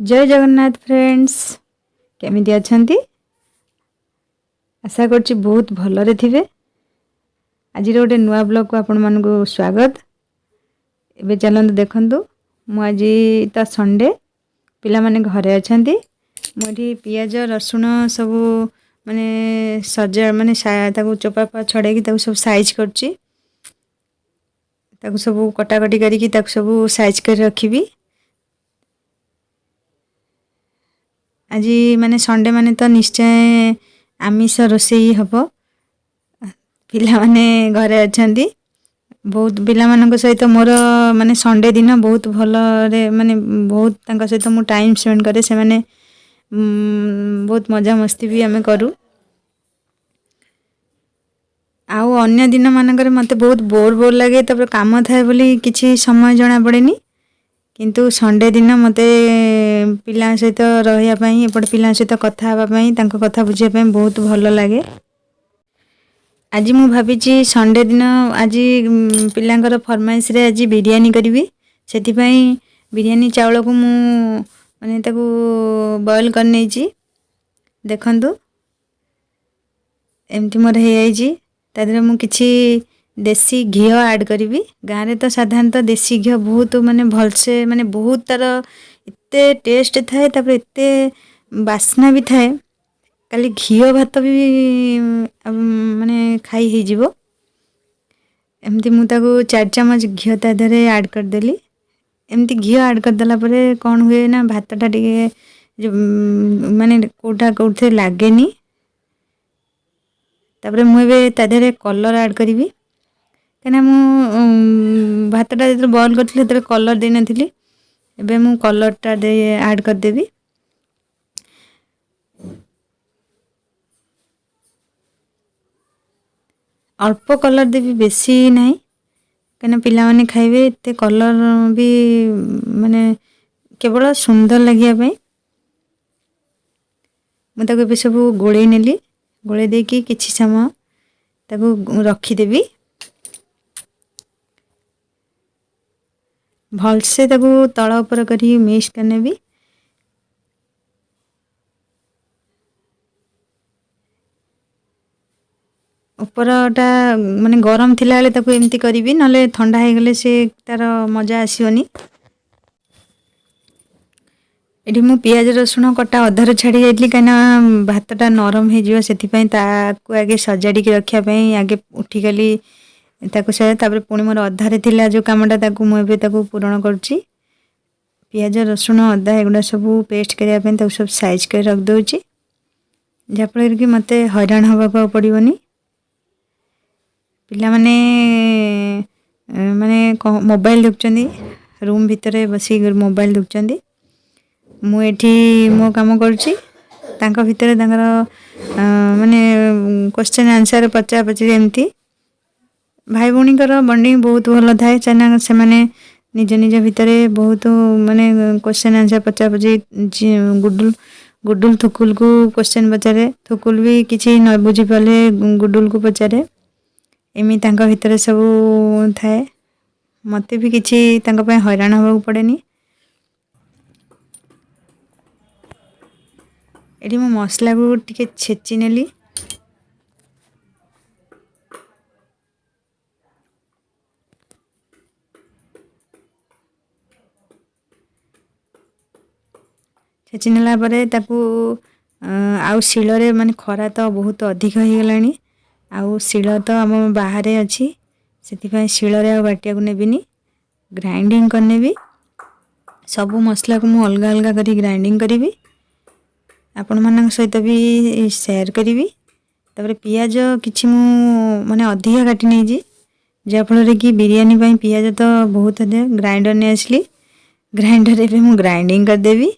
ଜୟ Jagannath friends, କେମିତି ଅଛନ୍ତି? ଆଶା କରୁଛି ବହୁତ ଭଲରେ ଥିବେ। ଆଜିର ଗୋଟେ ନୂଆ ବ୍ଲଗ୍କୁ ଆପଣମାନଙ୍କୁ ସ୍ୱାଗତ। ଏବେ ଚାଲନ୍ତୁ ଦେଖନ୍ତୁ, ମୁଁ ଆଜି ତ ସଣ୍ଡେ, ପିଲାମାନେ ଘରେ ଅଛନ୍ତି। ମୁଁ ଏଠି ପିଆଜ ରସୁଣ ସବୁ ମାନେ ସଜା ମାନେ ତାକୁ ଚୋପା ଫୋପା ଛଡ଼େଇକି ତାକୁ ସବୁ ସାଇଜ୍ କରୁଛି। ତାକୁ ସବୁ କଟାକଟି କରିକି ତାକୁ ସବୁ ସାଇଜ୍ କରି ରଖିବି। ଆଜି ମାନେ ସଣ୍ଡେ ମାନେ ତ ନିଶ୍ଚୟ ଆମିଷ ରୋଷେଇ ହେବ। ପିଲାମାନେ ଘରେ ଅଛନ୍ତି, ବହୁତ ପିଲାମାନଙ୍କ ସହିତ ମୋର ମାନେ ସଣ୍ଡେ ଦିନ ବହୁତ ଭଲରେ ମାନେ ବହୁତ ତାଙ୍କ ସହିତ ମୁଁ ଟାଇମ୍ ସ୍ପେଣ୍ଡ କରେ। ସେମାନେ ବହୁତ ମଜାମସ୍ତି ବି ଆମେ କରୁ। ଆଉ ଅନ୍ୟ ଦିନମାନଙ୍କରେ ମୋତେ ବହୁତ ବୋର୍ ବୋର୍ ଲାଗେ, ତାପରେ କାମ ଥାଏ ବୋଲି କିଛି ସମୟ ଜଣାପଡ଼େନି। କିନ୍ତୁ ସଣ୍ଡେ ଦିନ ମୋତେ ପିଲାଙ୍କ ସହିତ ରହିବା ପାଇଁ, ଏପଟେ ପିଲାଙ୍କ ସହିତ କଥା ହେବା ପାଇଁ, ତାଙ୍କ କଥା ବୁଝିବା ପାଇଁ ବହୁତ ଭଲ ଲାଗେ। ଆଜି ମୁଁ ଭାବିଛି ସଣ୍ଡେ ଦିନ ଆଜି ପିଲାଙ୍କର ଫରମାଇଶରେ ଆଜି ବିରିୟାନୀ କରିବି। ସେଥିପାଇଁ ବିରିୟାନୀ ଚାଉଳକୁ ମୁଁ ମାନେ ତାକୁ ବଏଲ୍ କରିନେଇଛି। ଦେଖନ୍ତୁ, ଏମିତି ମୋର ହେଇଯାଇଛି। ତା ଦେହରେ ମୁଁ କିଛି ଦେଶୀ ଘିଅ ଆଡ଼୍ କରିବି। ଗାଁରେ ତ ସାଧାରଣତଃ ଦେଶୀ ଘିଅ ବହୁତ ମାନେ ଭଲସେ ମାନେ ବହୁତ ତା'ର ଏତେ ଟେଷ୍ଟ ଥାଏ, ତାପରେ ଏତେ ବାସ୍ନା ବି ଥାଏ, କାଲି ଘିଅ ଭାତ ବି ମାନେ ଖାଇ ହେଇଯିବ। ଏମିତି ମୁଁ ତାକୁ 4 ଚାମଚ ଘିଅ ତା ଦେହରେ ଆଡ଼୍ କରିଦେଲି। ଏମିତି ଘିଅ ଆଡ଼୍ କରିଦେଲା ପରେ କ'ଣ ହୁଏ ନା, ଭାତଟା ଟିକେ ମାନେ କେଉଁଟା କେଉଁଥିରେ ଲାଗେନି। ତାପରେ ମୁଁ ଏବେ ତା ଦେହରେ କଲର୍ ଆଡ଼୍ କରିବି, କାହିଁକିନା ମୁଁ ଭାତଟା ଯେତେବେଳେ ବଏଲ୍ କରିଥିଲି ସେତେବେଳେ କଲର୍ ଦେଇନଥିଲି। ଏବେ ମୁଁ କଲର୍ଟା ଦେଇ ଆଡ଼୍ କରିଦେବି। ଅଳ୍ପ କଲର୍ ଦେବି, ବେଶୀ ନାହିଁ, କାହିଁକିନା ପିଲାମାନେ ଖାଇବେ। ଏତେ କଲର୍ ବି ମାନେ କେବଳ ସୁନ୍ଦର ଲାଗିବା ପାଇଁ। ମୁଁ ତାକୁ ଏବେ ସବୁ ଗୋଳେଇ ନେଲି। ଗୋଳେଇ ଦେଇକି କିଛି ସମୟ ତାକୁ ରଖିଦେବି। ଭଲସେ ତାକୁ ତଳ ଉପର କରି ମିକ୍ସ କରିନେବି। ଉପରଟା ମାନେ ଗରମ ଥିଲାବେଳେ ତାକୁ ଏମିତି କରିବି, ନହେଲେ ଥଣ୍ଡା ହେଇଗଲେ ସେ ତା'ର ମଜା ଆସିବନି। ଏଠି ମୁଁ ପିଆଜ ରସୁଣ କଟା ଅଧାରୁ ଛାଡ଼ି ଯାଇଥିଲି, କାହିଁକିନା ଭାତଟା ନରମ ହେଇଯିବ, ସେଥିପାଇଁ ତାକୁ ଆଗେ ସଜାଡ଼ିକି ରଖିବା ପାଇଁ ଆଗେ ଉଠିଗଲି ତାକୁ ସେ। ତାପରେ ପୁଣି ମୋର ଅଧାରେ ଥିଲା ଯେଉଁ କାମଟା, ତାକୁ ମୁଁ ଏବେ ତାକୁ ପୂରଣ କରୁଛି। ପିଆଜ ରସୁଣ ଅଦା ଏଗୁଡ଼ା ସବୁ ପେଷ୍ଟ କରିବା ପାଇଁ ତାକୁ ସବୁ ସାଇଜ୍ କରି ରଖିଦେଉଛି, ଯାହାଫଳରେ କି ମୋତେ ହଇରାଣ ହେବାକୁ ଆଉ ପଡ଼ିବନି। ପିଲାମାନେ ମାନେ ମୋବାଇଲ୍ ଦେଖୁଛନ୍ତି, ରୁମ୍ ଭିତରେ ବସିକି ମୋବାଇଲ୍ ଦେଖୁଛନ୍ତି। ମୁଁ ଏଠି ମୋ କାମ କରୁଛି, ତାଙ୍କ ଭିତରେ ତାଙ୍କର ମାନେ କ୍ୱେଶ୍ଚନ୍ ଆନ୍ସର୍ ପଚରା ପଚରି। ଏମିତି ଭାଇ ଭଉଣୀଙ୍କର ବଣ୍ଡିଙ୍ଗ ବହୁତ ଭଲ ଥାଏ, କାହିଁକିନା ସେମାନେ ନିଜ ନିଜ ଭିତରେ ବହୁତ ମାନେ କ୍ୱେଶ୍ଚନ୍ ଆନ୍ସର୍ ପଚରା ପଚରି। ଗୁଡୁଲ ଥୁକୁଲକୁ କ୍ୱେଶ୍ଚନ୍ ପଚାରେ, ଥୁକୁଲ ବି କିଛି ନ ବୁଝିପାରିଲେ ଗୁଡୁଲକୁ ପଚାରେ। ଏମିତି ତାଙ୍କ ଭିତରେ ସବୁ ଥାଏ। ମୋତେ ବି କିଛି ତାଙ୍କ ପାଇଁ ହଇରାଣ ହେବାକୁ ପଡ଼େନି। ଏଠି ମୁଁ ମସଲାକୁ ଟିକେ ଛେଚି ନେଲି। ଛେଚି ନେଲା ପରେ ତାକୁ ଆଉ ଶିଳରେ ମାନେ ଖରା ତ ବହୁତ ଅଧିକ ହେଇଗଲାଣି, ଆଉ ଶିଳ ତ ଆମ ବାହାରେ ଅଛି, ସେଥିପାଇଁ ଶିଳରେ ଆଉ ବାଟିବାକୁ ନେବିନି, ଗ୍ରାଇଣ୍ଡିଙ୍ଗ କରିନେବି। ସବୁ ମସଲାକୁ ମୁଁ ଅଲଗା ଅଲଗା କରି ଗ୍ରାଇଣ୍ଡିଙ୍ଗ କରିବି, ଆପଣମାନଙ୍କ ସହିତ ବି ସେୟାର କରିବି। ତାପରେ ପିଆଜ କିଛି ମୁଁ ମାନେ ଅଧିକା କାଟି ନେଇଛି, ଯାହାଫଳରେ କି ବିରିୟାନୀ ପାଇଁ ପିଆଜ ତ ବହୁତ ଅଧିକା। ଗ୍ରାଇଣ୍ଡର ନେଇ ଆସିଲି, ଗ୍ରାଇଣ୍ଡର ଏବେ ମୁଁ ଗ୍ରାଇଣ୍ଡିଙ୍ଗ କରିଦେବି।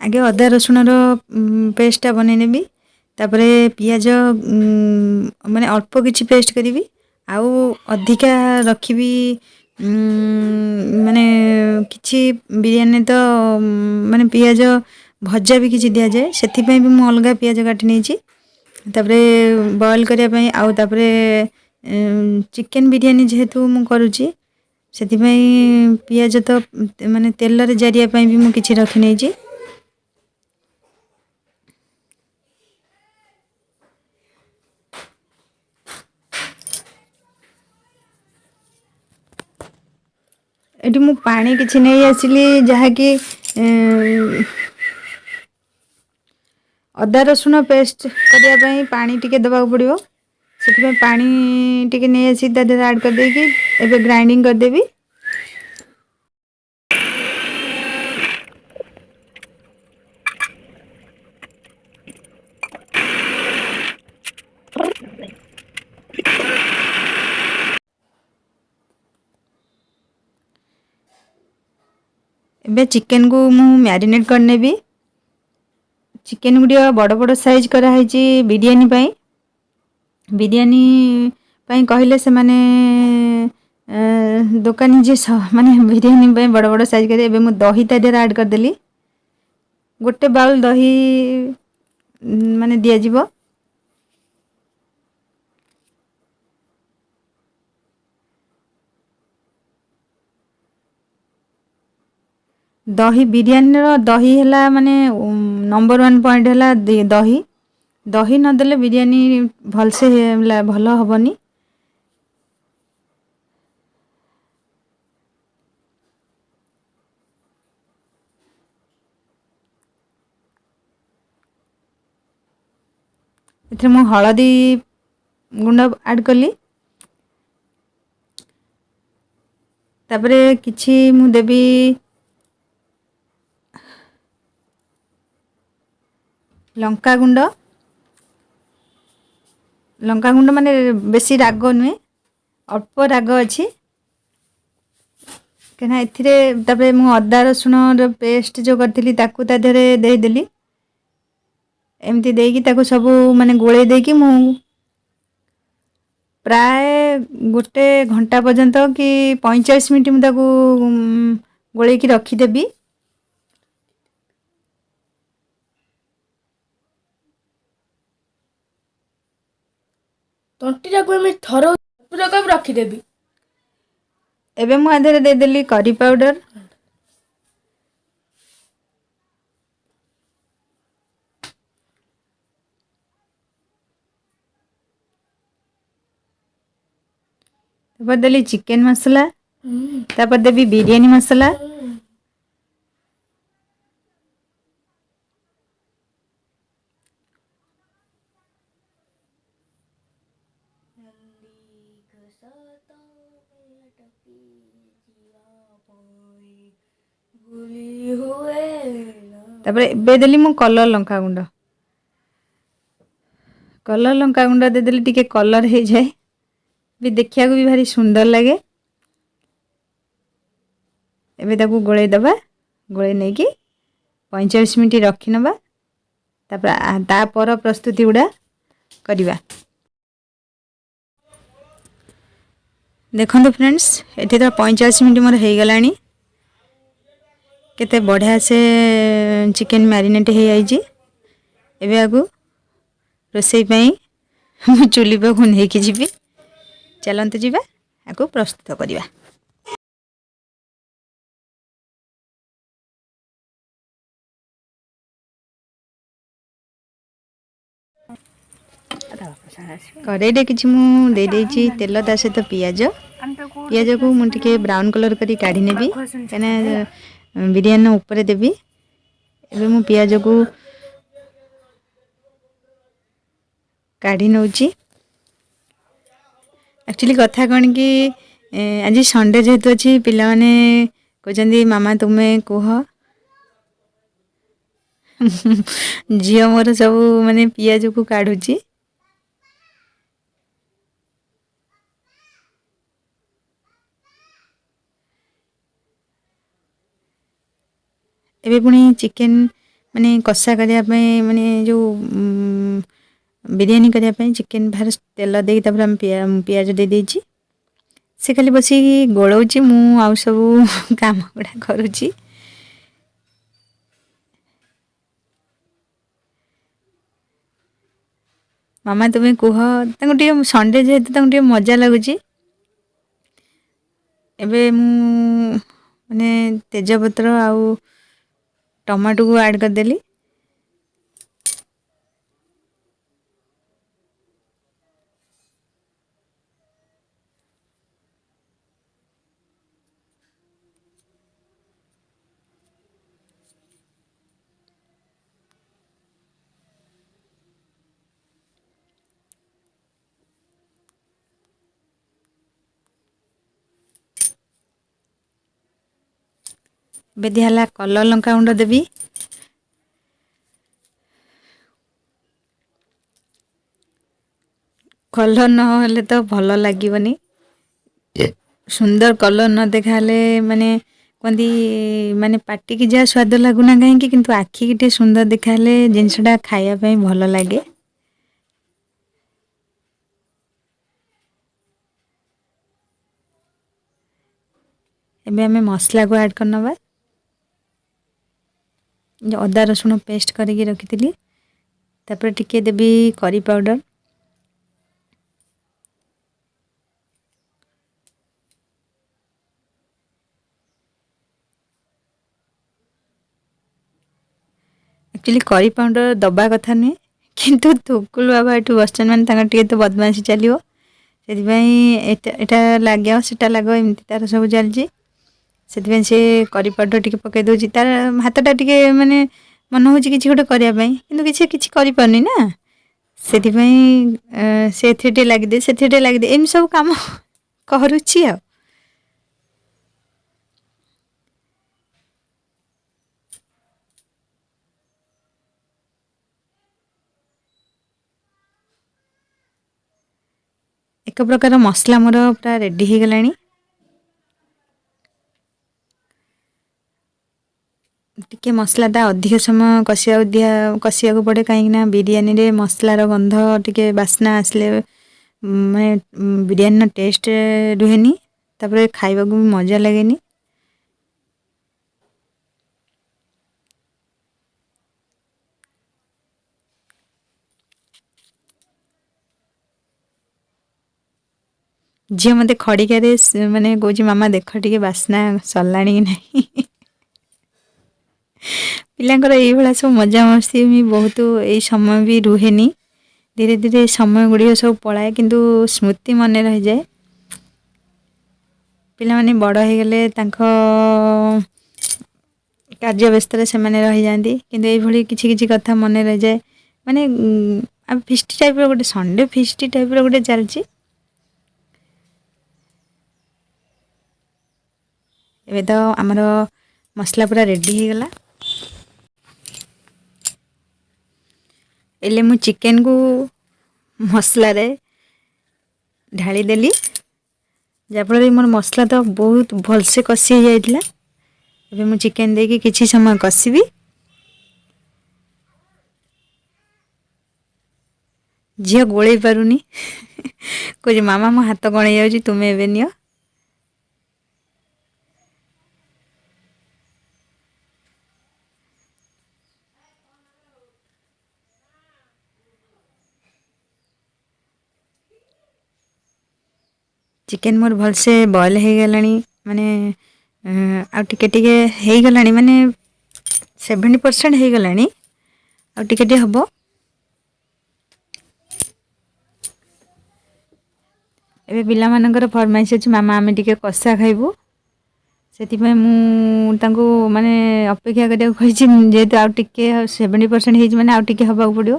ଆଗେ ଅଦା ରସୁଣର ପେଷ୍ଟଟା ବନେଇ ନେବି, ତାପରେ ପିଆଜ ମାନେ ଅଳ୍ପ କିଛି ପେଷ୍ଟ କରିବି, ଆଉ ଅଧିକା ରଖିବି। ମାନେ କିଛି ବିରିୟାନୀ ତ ମାନେ ପିଆଜ ଭଜା ବି କିଛି ଦିଆଯାଏ, ସେଥିପାଇଁ ବି ମୁଁ ଅଲଗା ପିଆଜ କାଟି ନେଇଛି। ତାପରେ ବଏଲ୍ କରିବା ପାଇଁ ଆଉ ତାପରେ ଚିକେନ୍ ବିରିୟାନୀ ଯେହେତୁ ମୁଁ କରୁଛି, ସେଥିପାଇଁ ପିଆଜ ତ ମାନେ ତେଲରେ ଜାରିବା ପାଇଁ ବି ମୁଁ କିଛି ରଖିନେଇଛି। ଏଠି ମୁଁ ପାଣି କିଛି ନେଇ ଆସିଲି, ଯାହାକି ଅଦା ରସୁଣ ପେଷ୍ଟ କରିବା ପାଇଁ ପାଣି ଟିକେ ଦେବାକୁ ପଡ଼ିବ। ସେଥିପାଇଁ ପାଣି ଟିକେ ନେଇ ଆସି ତା ଦେହରେ ଆଡ଼୍ କରିଦେଇକି ଏବେ ଗ୍ରାଇଣ୍ଡିଙ୍ଗ କରିଦେବି। ଏବେ ଚିକେନକୁ ମୁଁ ମ୍ୟାରିନେଟ୍ କରିନେବି। ଚିକେନ୍ ଗୁଡ଼ିକ ବଡ଼ ବଡ଼ ସାଇଜ୍ କରାହେଇଛି ବିରିୟାନୀ ପାଇଁ। ବିରିୟାନୀ ପାଇଁ କହିଲେ ସେମାନେ ଦୋକାନୀ ଯିଏ ମାନେ ବିରିୟାନୀ ପାଇଁ ବଡ଼ ବଡ଼ ସାଇଜ୍ କରି। ଏବେ ମୁଁ ଦହି ତା ଦେହରେ ଆଡ଼୍ କରିଦେଲି। ଗୋଟେ ବାଉଲ୍ ଦହି ମାନେ ଦିଆଯିବ। ଦହି ବିରିୟାନୀର ଦହି ହେଲା ମାନେ ନମ୍ବର 1 ପଏଣ୍ଟ ହେଲା ଦହି। ଦହି ନଦେଲେ ବିରିୟାନୀ ଭଲସେ ଭଲ ହେବନି। ଏଥିରେ ମୁଁ ହଳଦୀ ଗୁଣ୍ଡ ଆଡ଼୍ କଲି। ତାପରେ କିଛି ମୁଁ ଦେବି ଲଙ୍କା ଗୁଣ୍ଡ। ଲଙ୍କା ଗୁଣ୍ଡ ମାନେ ବେଶୀ ରାଗ ନୁହେଁ, ଅଳ୍ପ ରାଗ ଅଛି କାହିଁକିନା ଏଥିରେ। ତାପରେ ମୁଁ ଅଦା ରସୁଣର ପେଷ୍ଟ ଯେଉଁ କରିଥିଲି, ତାକୁ ତା ଦେହରେ ଦେଇଦେଲି। ଏମିତି ଦେଇକି ତାକୁ ସବୁ ମାନେ ଗୋଳେଇ ଦେଇକି ମୁଁ ପ୍ରାୟ ଗୋଟେ ଘଣ୍ଟା ପର୍ଯ୍ୟନ୍ତ କି 45 ମିନିଟ୍ ମୁଁ ତାକୁ ଗୋଳେଇକି ରଖିଦେବି। ତଣ୍ଟିଟାକୁ ଏମିତି ଥର ରଖିଦେବି। ଏବେ ମୁଁ ଆ ଦେହରେ ଦେଇଦେଲି କରି ପାଉଡ଼ର। ତାପରେ ଦେଲି ଚିକେନ୍ ମସଲା। ତାପରେ ଦେବି ବିରିୟାନୀ ମସଲା। ତାପରେ ଏବେ ଦେଲି ମୁଁ କଲର୍ ଲଙ୍କାଗୁଣ୍ଡ। କଲର୍ ଲଙ୍କାଗୁଣ୍ଡ ଦେଇଦେଲି, ଟିକେ କଲର୍ ହେଇଯାଏ ବି, ଦେଖିବାକୁ ବି ଭାରି ସୁନ୍ଦର ଲାଗେ। ଏବେ ତାକୁ ଗୋଳେଇ ଦେବା। ଗୋଳେଇ ନେଇକି 45 ମିନିଟ୍ ରଖିନେବା। ତାପରେ ତାପର ପ୍ରସ୍ତୁତି ଗୁଡ଼ା କରିବା। ଦେଖନ୍ତୁ ଫ୍ରେଣ୍ଡସ୍, ଏଠି ତ 45 ମିନିଟ୍ ମୋର ହେଇଗଲାଣି। କେତେ ବଢ଼ିଆ ସେ ଚିକେନ୍ ମ୍ୟାରିନେଟ୍ ହେଇଯାଇଛି। ଏବେ ଆକୁ ରୋଷେଇ ପାଇଁ ମୁଁ ଚୁଲି ପାଖକୁ ନେଇକି ଯିବି। ଚାଲନ୍ତୁ ଯିବା, ଆକୁ ପ୍ରସ୍ତୁତ କରିବା। କରେଇରେ କିଛି ମୁଁ ଦେଇଦେଇଛି ତେଲ, ତା ସହିତ ପିଆଜ। ପିଆଜକୁ ମୁଁ ଟିକେ ବ୍ରାଉନ୍ କଲର୍ କରି କାଢ଼ି ନେବି, କାହିଁକିନା ବିରିୟାନୀ ଉପରେ ଦେବି। ଏବେ ମୁଁ ପିଆଜକୁ କାଢ଼ି ନେଉଛି। ଆକ୍ଚୁଆଲି କଥା କ'ଣ କି, ଆଜି ସଣ୍ଡେ ଯେହେତୁ ଅଛି, ପିଲାମାନେ କହୁଛନ୍ତି ମାମା ତୁମେ କୁହ। ଝିଅ ମୋର ସବୁ ମାନେ ପିଆଜକୁ କାଢ଼ୁଛି। ଏବେ ପୁଣି ଚିକେନ୍ ମାନେ କଷା କରିବା ପାଇଁ, ମାନେ ଯେଉଁ ବିରିୟାନୀ କରିବା ପାଇଁ ଚିକେନ୍ ଫାଷ୍ଟ ତେଲ ଦେଇକି ତାପରେ ଆମେ ପିଆଜ ଦେଇଦେଇଛି। ସେ ଖାଲି ବସିକି ଗୋଳଉଛି, ମୁଁ ଆଉ ସବୁ କାମ ଗୁଡ଼ା କରୁଛି। ମାମା ତୁମେ କୁହ। ତାଙ୍କୁ ଟିକେ ସଣ୍ଡେ ଯେହେତୁ ତାଙ୍କୁ ଟିକେ ମଜା ଲାଗୁଛି। ଏବେ ମୁଁ ମାନେ ତେଜପତ୍ର ଆଉ ଟମାଟୋକୁ ଆଡ଼୍ କରିଦେଲି। ଏବେ ଦିଆହେଲା କଲର୍ ଲଙ୍କା ଗୁଣ୍ଡ ଦେବି। କଲର୍ ନହେଲେ ତ ଭଲ ଲାଗିବନି। ସୁନ୍ଦର କଲର୍ ନ ଦେଖାହେଲେ ମାନେ କୁହନ୍ତି ମାନେ ପାଟିକି ଯାହା ସ୍ୱାଦ ଲାଗୁନା କାହିଁକି, କିନ୍ତୁ ଆଖିକି ଟିକେ ସୁନ୍ଦର ଦେଖାହେଲେ ଜିନିଷଟା ଖାଇବା ପାଇଁ ଭଲ ଲାଗେ। ଏବେ ଆମେ ମସଲାକୁ ଆଡ଼୍ କରିନେବା। ଅଦା ରସୁଣ ପେଷ୍ଟ କରିକି ରଖିଥିଲି। ତାପରେ ଟିକେ ଦେବି କରି ପାଉଡ଼ର। ଆକ୍ଚୁଆଲି କରି ପାଉଡ଼ର ଦେବା କଥା ନୁହେଁ, କିନ୍ତୁ ଥୁକୁଲ ବାବା ଏଠୁ ବସିଛନ୍ତି ମାନେ ତାଙ୍କର ଟିକେ ତ ବଦମାସି ଚାଲିବ, ସେଥିପାଇଁ ଏଇଟା ଲାଗିବ ସେଟା ଲାଗ ଏମିତି ତାର ସବୁ ଚାଲିଛି। ସେଥିପାଇଁ ସେ କରି ପାଉଡ଼ର ଟିକେ ପକାଇ ଦେଉଛି। ତାର ହାତଟା ଟିକେ ମାନେ ମନ ହେଉଛି କିଛି ଗୋଟେ କରିବା ପାଇଁ, କିନ୍ତୁ କିଛି କିଛି କରିପାରୁନି ନା, ସେଥିପାଇଁ ସେ ଏଥିରେ ଟିକେ ଲାଗିଦେ ସେଥିରେ ଟିକେ ଲାଗିଦେ ଏମିତି ସବୁ କାମ କରୁଛି। ଆଉ ଏକ ପ୍ରକାର ମସଲା ମୋର ପୁରା ରେଡ଼ି ହେଇଗଲାଣି। ଟିକେ ମସଲାଟା ଅଧିକ ସମୟ କଷିବାକୁ ପଡ଼େ, କାହିଁକିନା ବିରିୟାନୀରେ ମସଲାର ଗନ୍ଧ ଟିକେ ବାସ୍ନା ଆସିଲେ ମାନେ ବିରିୟାନୀର ଟେଷ୍ଟ ରୁହେନି, ତାପରେ ଖାଇବାକୁ ବି ମଜା ଲାଗେନି। ଝିଅ ମୋତେ ଖଡ଼ିକାରେ ମାନେ କହୁଛି ମାମା ଦେଖ ଟିକେ ବାସ୍ନା ସରିଲାଣି କି ନାହିଁ। ପିଲାଙ୍କର ଏଇଭଳିଆ ସବୁ ମଜାମସ୍ତି ବି ବହୁତ ଏଇ ସମୟ ବି ରୁହେନି, ଧୀରେ ଧୀରେ ସମୟ ଗୁଡ଼ିକ ସବୁ ପଳାଏ, କିନ୍ତୁ ସ୍ମୃତି ମନେ ରହିଯାଏ। ପିଲାମାନେ ବଡ଼ ହେଇଗଲେ ତାଙ୍କ କାର୍ଯ୍ୟ ବ୍ୟସ୍ତରେ ସେମାନେ ରହିଯାଆନ୍ତି, କିନ୍ତୁ ଏଇଭଳି କିଛି କିଛି କଥା ମନେ ରହିଯାଏ। ମାନେ ଆଉ ଫିଷ୍ଟି ଟାଇପ୍ର ଗୋଟେ ସଣ୍ଡେ ଫିଷ୍ଟି ଟାଇପ୍ର ଗୋଟେ ଚାଲିଛି। ଏବେ ତ ଆମର ମସଲା ପୁରା ରେଡ଼ି ହେଇଗଲା। ହେଲେ ମୁଁ ଚିକେନକୁ ମସଲାରେ ଢାଳିଦେଲି, ଯାହାଫଳରେ ମୋର ମସଲା ତ ବହୁତ ଭଲସେ କଷି ହେଇଯାଇଥିଲା। ଏବେ ମୁଁ ଚିକେନ ଦେଇକି କିଛି ସମୟ କଷିବି। ଝିଅ ଗୋଳେଇ ପାରୁନି, କହୁଛି ମାମା ମୋ ହାତ କଣ ହେଇଯାଉଛି, ତୁମେ ଏବେ ନିଅ। ଚିକେନ୍ ମୋର ଭଲସେ ବଏଲ୍ ହେଇଗଲାଣି, ମାନେ ଆଉ ଟିକେ ଟିକେ ହେଇଗଲାଣି, ମାନେ 70% ହେଇଗଲାଣି, ଆଉ ଟିକେ ଟିକେ ହେବ। ଏବେ ପିଲାମାନଙ୍କର ଫରମାଇଶ ଅଛି ମାମା ଆମେ ଟିକେ କଷା ଖାଇବୁ, ସେଥିପାଇଁ ମୁଁ ତାଙ୍କୁ ମାନେ ଅପେକ୍ଷା କରିବାକୁ କହିଛି, ଯେହେତୁ ଆଉ ଟିକେ 70% ହେଇଛି ମାନେ ଆଉ ଟିକେ ହେବାକୁ ପଡ଼ିବ।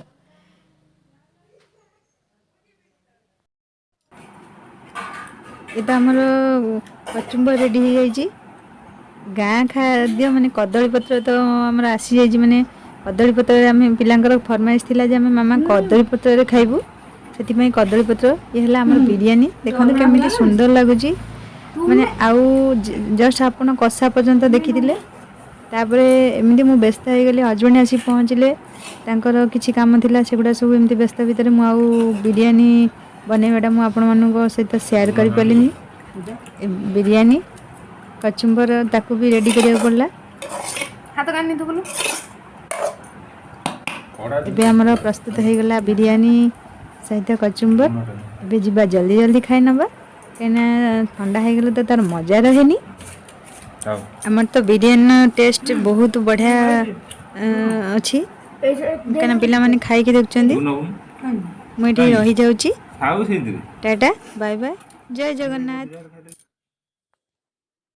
ଏ ତ ଆମର କଚୁମ୍ବର ରେଡ଼ି ହେଇଯାଇଛି। ଗାଁ ଖାଦ୍ୟ ମାନେ କଦଳୀ ପତ୍ର ତ ଆମର ଆସିଯାଇଛି, ମାନେ କଦଳୀ ପତ୍ରରେ ଆମେ ପିଲାଙ୍କର ଫରମାଇଶ ଥିଲା ଯେ ଆମେ ମାମା କଦଳୀ ପତ୍ରରେ ଖାଇବୁ, ସେଥିପାଇଁ କଦଳୀ ପତ୍ର। ଇଏ ହେଲା ଆମର ବିରିୟାନୀ, ଦେଖନ୍ତୁ କେମିତି ସୁନ୍ଦର ଲାଗୁଛି। ମାନେ ଆଉ ଜଷ୍ଟ ଆପଣ କଷା ପର୍ଯ୍ୟନ୍ତ ଦେଖିଥିଲେ, ତାପରେ ଏମିତି ମୁଁ ବ୍ୟସ୍ତ ହେଇଗଲି। ହଜବେଣ୍ଡ ଆସି ପହଞ୍ଚିଲେ, ତାଙ୍କର କିଛି କାମ ଥିଲା, ସେଗୁଡ଼ା ସବୁ ଏମିତି ବ୍ୟସ୍ତ ଭିତରେ ମୁଁ ଆଉ ବିରିୟାନୀ ବନେଇବାଟା ମୁଁ ଆପଣମାନଙ୍କ ସହିତ ସେୟାର କରିପାରିଲିନି। ବିରିୟାନୀ କଚୁମ୍ବର ତାକୁ ବି ରେଡ଼ି କରିବାକୁ ପଡ଼ିଲା। ଏବେ ଆମର ପ୍ରସ୍ତୁତ ହେଇଗଲା ବିରିୟାନୀ ସହିତ କଚୁମ୍ବର। ଏବେ ଯିବା, ଜଲ୍ଦି ଜଲ୍ଦି ଖାଇ ନେବା, କାହିଁକିନା ଥଣ୍ଡା ହେଇଗଲେ ତ ତାର ମଜା ରହେନି। ଆମର ତ ବିରିୟାନୀର ଟେଷ୍ଟ ବହୁତ ବଢ଼ିଆ ଅଛି, କାହିଁକିନା ପିଲାମାନେ ଖାଇକି ଦେଖୁଛନ୍ତି। ମୁଁ ଏଠି ରହିଯାଉଛି। ଖାଉ ସେଇଥିରେ। ଟାଟା, ବାଏ ବାଏ, ଜୟ ଜଗନ୍ନାଥ।